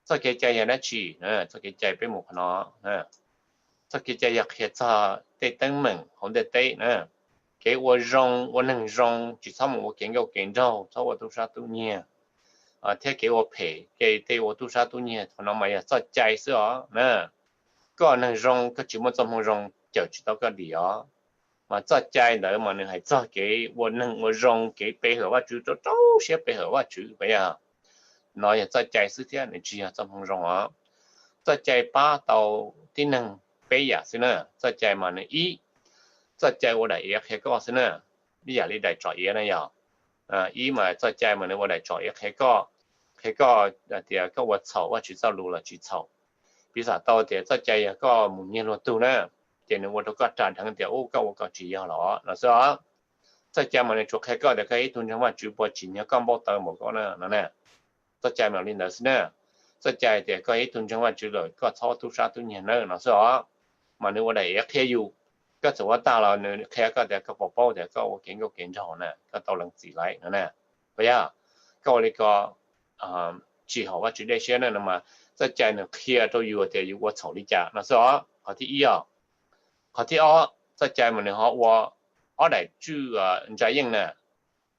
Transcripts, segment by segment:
Txoj kev cai yog dab tsi? Txoj kev cai peb mus qhov no, txoj kev cai yog qhia txog tej teeb meem hauv ntiaj teb na, kev ua zoo, ua neeg zoo, tsis txhob mus ua kev nkauj kev nraug, txhob ua tub sab tub nyiag, thiab kev ua phem, kev tej ua tub sab tub nyiag, qhov no mas yog txoj cai xwb os na. Koj neeg zoo, koj tsis muaj txoj hmoo zoo, cawm tsis tau koj dim os. Mas txoj cai ntawd mas nws hais txog kev ua neeg ua zoo, kev pe hawm Vajtswv, rau rau siab pe hawm Vajtswv, puas yog? No yog txoj cai xwb thiab, nws tsis yog txoj hmoo zoo os. Txoj cai pab tau tib neeg peb yam xwb na. Txoj cai mas nws ib, txoj cai ua daim iav qhia koj xwb na, ib yam li daim tsom iav na yog. Ib mas txoj cai mas nws ua daim tsom iav qhia koj, qhia koj tias koj ua txhaum Vajtswv txoj lus los tsis txhaum. Piv xam tau tias txoj cai yog koj mus nyiag luag tug na, ces nws ua rau koj ras dheev tias ub, koj ua kom tsis yog los no xwb os. Txoj cai mas nws tsuas qhia koj tias koj ib tug ntseeg Vajtswv, puas tsim nyog koj npau taws npaum koj na no na. Txoj cai mas li ntawd xwb na. Txoj cai tias koj ib tug ntseeg Vajtswv lawm, koj txhob tub sab tub nyiag nawb no xwb os. Mas nws ua daim iav qhia yus, koj txawm ua tag los nws qhia koj tias koj puas paub tias koj ua kev nkauj kev nraug na, koj tau lees txim lawm no na, puas yog? Koj ua li ko tsis haum Vajtswv dej siab na no mas txoj cai nws qhia rau yus tias yus ua txhaum li cas no xwb os. Qhov thib ib os. Qhov thib ob, txoj cai mas nws ho ua ob daim tswj ntsa yeej na.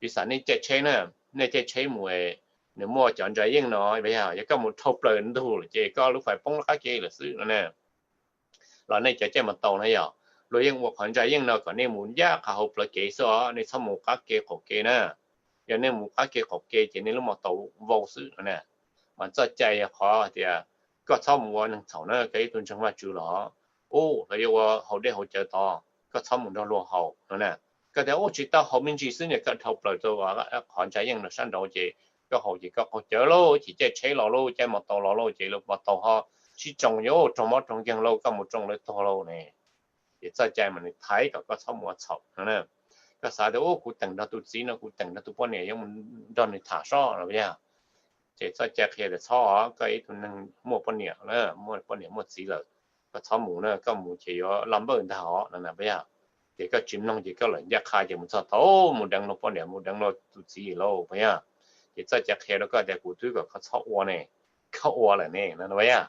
Piv xam nej caij tsheb na, nej caij tsheb mus, nws muaj cov ntsa yeej no, yog koj mus dhau plaws ntug lawm ces koj lub fais poob qab ke lawm xwb no na. Los nej cov caij mas taus na yog, luag yeej ua qhov ntsa yeej no kom nej mus ncaj qha hauv plawv kev xwb os, nej txhob mus qab ke qaum ke na. Yog nej mus qab ke qaum ke ces nej lub mas taus vau xwb no na. Mas txoj cai yog qhov tias koj txhob mus ua neeg txhaum na, koj ib tug ntseeg Vajtswv los ub, los yuav ua haus dej haus cawv tod, koj txhob mus nrog luag haus no na. Koj tias ub, tsis tau, haus me ntsis xwb, niam koj dhau plaws rau qhov ntsa yeej no sab nraud ces koj haus ces koj qaug cawv lauj, ces caij tsheb los lauj, caij mas taus los lauj, ces lub mas taus ho sib tsoo, yuav raug mob raug nkeeg lauj, koj mus tsoo lawv tuag lauj ne. Ces txoj cai mas nws thaiv kom koj txhob mus ua txhaum no na. Koj xav tias ub, kuv teem nrog tus txiv no, kuv teem nrog tus poj niam, yuav mus nrog nws tham sob no yog. Ces txoj cai qhia tias txhob, koj ib tug neeg muaj poj niam, muaj poj niam muaj txiv lawm, koj txhob mus na, koj mus ces yuav laj npawj ntag os no na, puas yog? Ces koj tsis mloog ces koj lawm ncaj qha ces mus txog tod mus deev luag poj niam, mus deev luag tus txiv lauj, puas yog? Ces txoj cai qhia rau koj tias kuv twb kom koj txhob ua ne, koj ua lawm ne no, puas yog?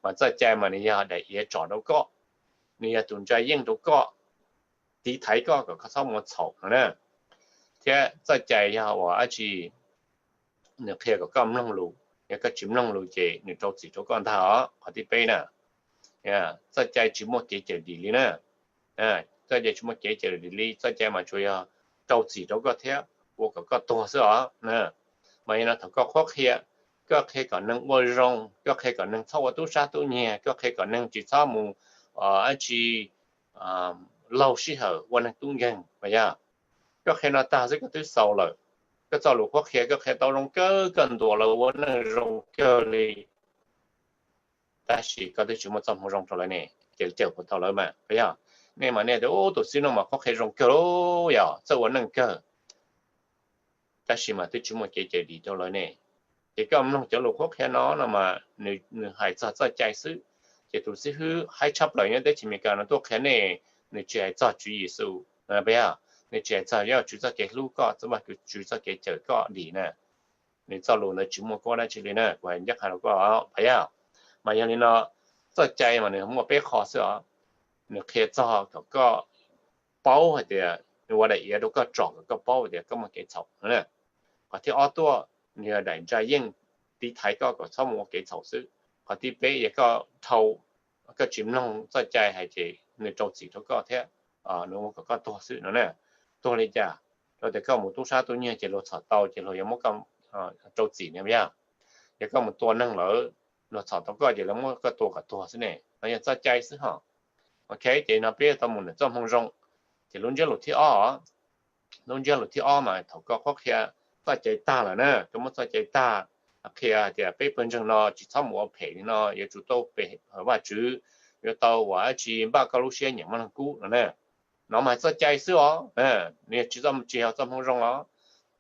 Mas txoj cai mas nws yog daim iav tsom rau koj, nws yog tus ntsa yeej rau koj, tiv thaiv koj kom koj txhob mus ua txhaum no na. Thiab txoj cai yog ua dab tsi? Nws qhia kom koj mloog lus, yog koj tsis mloog lus ces nws rau txim rau koj ntag os. Qhov thib peb na, txoj cai tsis muaj kev cawm dim li na. Txoj cai tsis muaj kev cawm dim li, txoj cai mas tsuas yog rau txim rau koj thiab ua kom koj tuag xwb os. Mas yog no thaum koj qhuab qhia, koj qhia kom neeg ua zoo, koj qhia kom neeg txhob ua tub sab tub nyiag, koj qhia kom neeg tsis txhob mus dab tsi laug sij hawm ua neeg tub nkeeg, puas yog? Koj qhia no tag xwb koj twb xaus lawm. Koj txoj lus qhuab qhia koj qhia tau zoo kawg, koj ntuas lawv ua neej zoo kawg li, tab sis koj twb tsis muaj txoj hmoo zoo rau lawv ne, ces cawm puas tau lawv mas, puas yog? Nej mas nej tias ub, tus txiv no mas qhuab qhia zoo kawg, yog txawj ua neej kawg, tab sis mas twb tsis muaj kev cawm dim rau lawv ne. Ces koj mloog cov lus qhuab qhia no no mas nws hais txog txoj cai xwb. Ces tus xib hwb haib tshaj plaws nyob teb chaws Amelikas no tuaj qhia nej, nws tsis hais txog Tswv Yexus, puas yog? Nws tsis hais txog Vajtswv txoj kev hlub koj, Vajtswv txoj kev cawm koj dim na. Nws txoj lus ntawd tsis muaj kab dab tsi li na, kuv hais ncaj qha rau koj, puas yog? Mas yog li no, txoj cai mas nws muaj peb qho xwb os. Nws qhia txog kom koj paub hais tias, nws ua daim iav rau koj tsom kom koj paub hais tias koj muaj kev txhaum no na. Qhov thib ob tuaj, nws yog daim ntsa yeej tiv thaiv koj kom txhob mus ua kev txhaum xwb. Qhov thib peb yog koj dhau, koj tsis mloog txoj cai hais ces nws rau txim rau koj thiab, nws ua kom koj tuag xwb no na. Tuag li cas? Rau tias koj mus tub sab tub nyiag ces luag txhom tau ces luag yuav muab koj rau txim ne, puas yog? Yog koj mus tua neeg lawm, luag txhom tau koj ces lawv muab koj tua kom tuag xwb ne. No yog txoj cai xwb hos. Ok, ces no peb tau mus ntawm txoj hmoo zoo. Ces lub ntsiab lus thib ob, lub ntsiab lus thib ob mas thaum koj qhuab qhia txoj cai tag lawm na, koj muab txoj cai tag, qhia hais tias peb pawg ntseeg no tsis txhob mus ua phem li no, yuav tsum tau pe hawm Vajtswv, yuav tau ua dab tsi npaj koj lub siab nyeem Vaj Leej Kub no na. No mas hais txoj cai xwb os, nws tsis, tsis yog txoj hmoo zoo os.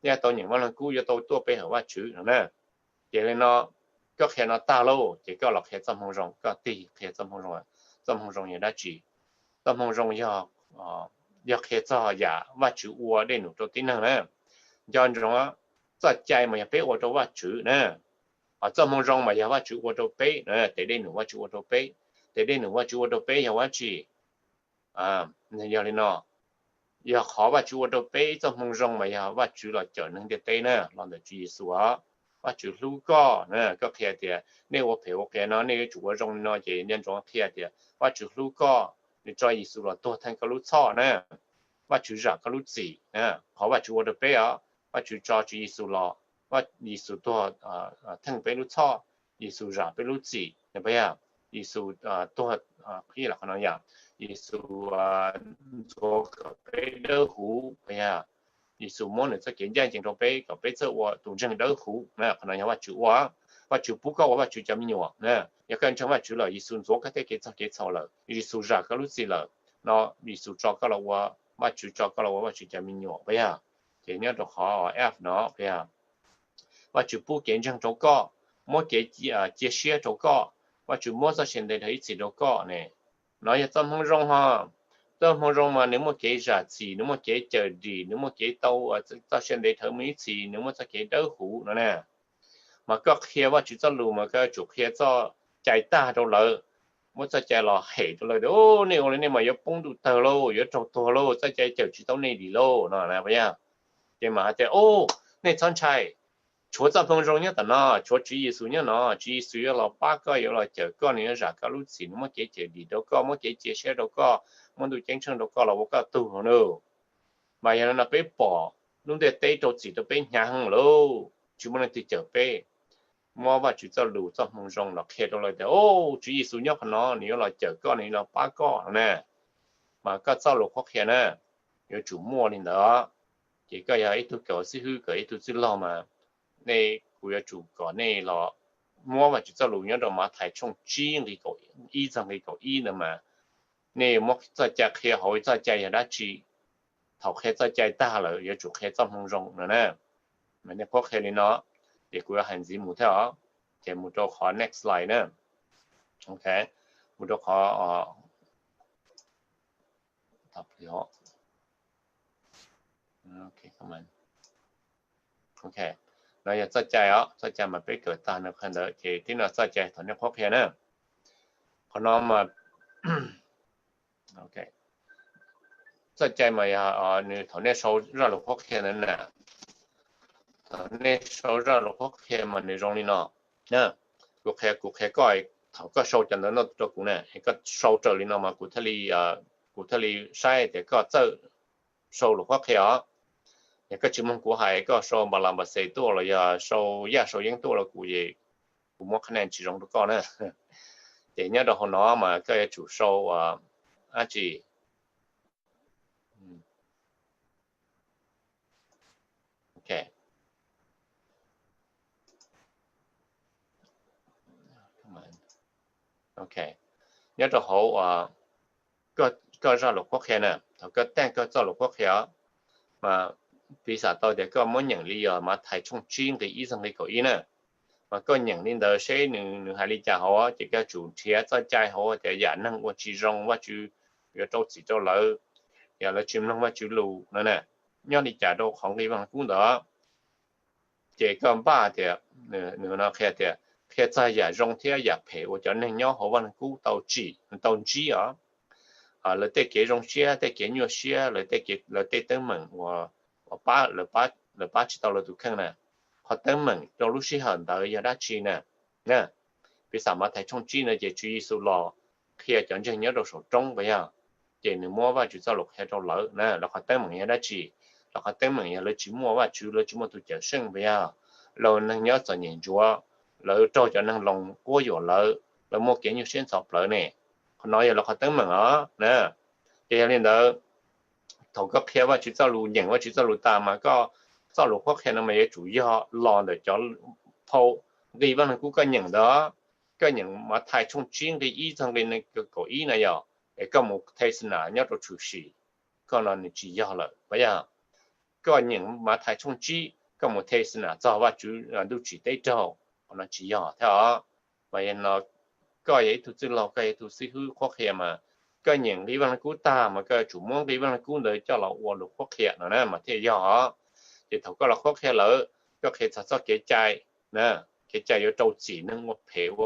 Yog tau nyeem Vaj Leej Kub yuav tau tuaj pe hawm Vajtswv no na. Ces li no, koj qhia no tag lauj ces koj los qhia txoj hmoo zoo, koj tig qhia txoj hmoo zoo. Txoj hmoo zoo yog dab tsi? Txoj hmoo zoo yog, yog qhia txog yam Vajtswv ua dej num rau tib neeg na. Nco ntsoov, txoj cai mas yog peb ua rau Vajtswv na. Hos txoj moo zoo mas yog Vajtswv ua rau peb, tes dej num Vajtswv ua rau peb. Tes dej num Vajtswv ua rau peb yog dab tsi? Yog li no, yog qhov Vajtswv ua rau peb txoj moo zoo mas yog Vajtswv los cawm neeg ntiaj teb na, los ntawm Tswv Yexus os. Vajtswv hlub koj na, koj qhia tias nej ua phem ua qias no nej yuav tsum ua zoo li no, ces nco ntsoov qhia tias Vajtswv hlub koj, nws tso Yexus los tuag theej koj lub txhoj na. Vajtswv zam koj lub txim, qhov Vajtswv ua rau peb os, Vajtswv tso Tswv Yexus los, Yexus tuag theej peb lub txhoj, Yexus zam peb lub txim, puas yog? Yexus tuag, qhov no yog Yexus ntxuav kom peb dawb huv, puas yog? Yexus muab nws txoj kev ncaj ncees rau peb kom peb txawj ua tus ntseeg dawb huv na, qhov no yog Vajtswv ua. Vajtswv pub koj ua Vajtswv cov me nyuam na, yog koj ntseeg Vajtswv lawm, Yexus ntxuav koj tej kev txog kev txhaum lawm, Yexus zam koj lub txim lawm, no Yexus tso koj los ua, Vajtswv tso koj los ua Vajtswv cov me nyuam, puas yog? Ces nyob rau qhov F no, puas yog? Vajtswv pub kev ntseeg rau koj, muab kev cia siab rau koj, Vajtswv muab txoj sia ntev dhawv ib txhis rau koj ne. No yog txoj moo zoo ho. Txoj moo zoo mas nws muaj kev zam txim, nws muaj kev cawm dim, nws muaj kev tau txoj sia ntev dhawv mus ib txhis, nws muaj txoj kev dawb huv no na. Mas koj qhia Vajtswv txoj lus mas koj yuav tsum qhia txoj cai tag rau lawv, muab txoj cai los hem rau lawv tias, nej ua li nej mas yuav poob ntuj tawg lauj, yuav raug tuag lauj, txoj cai cawm tsis tau nej li lauj no, puas yog? Ces mas hais tias, nej txhob ntshai, tshuav txoj moo zoo nyob tom no, tshuav Tswv Yexus nyob no, Tswv Yexus yuav los pab koj, yuav los cawm koj, nws yuav zam koj lub txim, nws muab kev cawm dim rau koj, muab kev cia siab rau koj, muab ntuj ceeb tsheej rau koj los ua koj tug no. Mas yog li no peb pom lub ntiaj teb rau txim rau peb hnyav heev lauj, tsis muaj leej twg cawm peb. Muab Vajtswv txoj lus txoj moo zoo los qhia rau lawv tias, Tswv Yexus nyob qhov no, nws yuav los cawm koj, nws yuav los pab koj no na. Mas koj txoj lus qhuab qhia na, yuav tsum muaj li ntawd. Ces koj yog ib tug kawm xib hwb, kawm ib tug txwj laug mas, nej, kuv yuav tsum kom nej los muab Vajtswv txoj lus nyob rau Mathais tshooj tsib nqi kaum ib txog nqi kaum ib ntawd mas, nej muab txoj cai qhia hauv txoj cai yog dab tsi, thaum qhia txoj cai tag lawm yuav tsum qhia txoj moo zoo no na. Mas nej qhuab qhia li no, ces kuv yuav hais ntxiv mus thiab os. Ces mus rau qhov next slide na. Mus rau qhov, no yog txoj cai os, txoj cai mas peb kawm tag nws qhia ntawd, ces tib no txoj cai thaum nej qhuab qhia na. Qhov no mas txoj cai mas yog nws thaum nej sau zaj lus qhuab qhia ntawd na, thaum nej sau zaj lus qhuab qhia mas nws zoo li no. Kuv qhia, kuv qhia koj, thaum koj sau cov ntawd no rau kuv na, koj sau raws li no mas kuv thiaj li, kuv thiaj li saib tias koj txawj sau lus qhuab qhia os. Yog koj tsis mloog kuv hais, koj sau npas las npas xes tuaj los yog sau yaj sau yeeb tuaj los kuv, kuv muab qhab nees tsis zoo rau koj na. Ces nyob rau hauv no mas koj yuav tsum sau dab tsi? Ok, nyob rau hauv koj zaj lus qhuab qhia na, thaum koj tag koj txoj lus qhuab qhia, mas piv xam tau tias koj muab nyeem li yog Mathais tshooj tsib nqi ib txog nqi kaum ib na, mas koj nyeem li ntawd seb nws, nws hais li cas hauv, ces koj yuav tsum nrhiav txoj cai hauv tias yam neeg ua tsis zoo Vajtswv yuav rau txim rau lawv, yog lawv tsis mloog Vajtswv lus no na, nyob li cas rau qhov nqi Vaj Leej Kub ntawd. Ces koj npaj tias, nws no qhia tias qhia txog yam zoo thiab yam phem uas cov neeg nyob hauv Vaj Leej Kub tau tsim, tau ntsib os. Lawv tej kev zoo siab, tej kev nyuaj siab, lawv tej teeb meem uas, uas lawv pab tsis tau lawv tus kheej na. Qhov teeb meem rau lub sij hawm ntawd yog dab tsi na? Piv xam Mathais tshooj tsib no ces Tswv Yexus los qhia cov ntseeg nyob rau saum roob puas yog? Ces nws muab Vajtswv txoj lus qhia rau lawv na, lawv qhov teeb meem yog dab tsi? Lawv qhov teeb meem yog lawv tsis muaj Vajtswv, lawv tsis muaj tus cawm seej puas yog? Lawv neeg nyob txom nyem ntsuav, lawv raug cov neeg Loos quab yuam lawv, lawv muaj kev nyuaj siab ntxhov plawv ne. Qhov no yog lawv qhov teeb meem os na. Ces yog li ntawd, thaum koj qhia Vajtswv txoj lus, nyeem Vajtswv txoj lus tas mas koj txoj lus qhuab qhia no mas yuav tsum yog los ntawm cov phau nqi Vaj Leej Kub koj nyeem ntawd. Koj nyeem Mathais tshooj tsib nqi ib txog nqi kaum ib na yog, es koj mus thej xa nas nyob rau tshwm sim, koj no nws tsis yog lawm puas yog? Koj nyeem Mathais tshooj tsib koj mus thej xa nas txog Vajtswv ntuj tsim teb raug, qhov no tsis yog thiab os. Mas yog no koj yog ib tug txwj laug, koj yog ib tug xib hwb qhuab qhia mas koj nyeem nqi Vaj Leej Kub tag mas koj yuav tsum muab nqi Vaj Leej Kub ntawd coj los ua lus qhuab qhia no na mas thiaj yog os. Ces thaum koj los qhuab qhia lawv, koj qhia txog txoj kev cai na, kev cai yuav rau txim neeg ua phem ua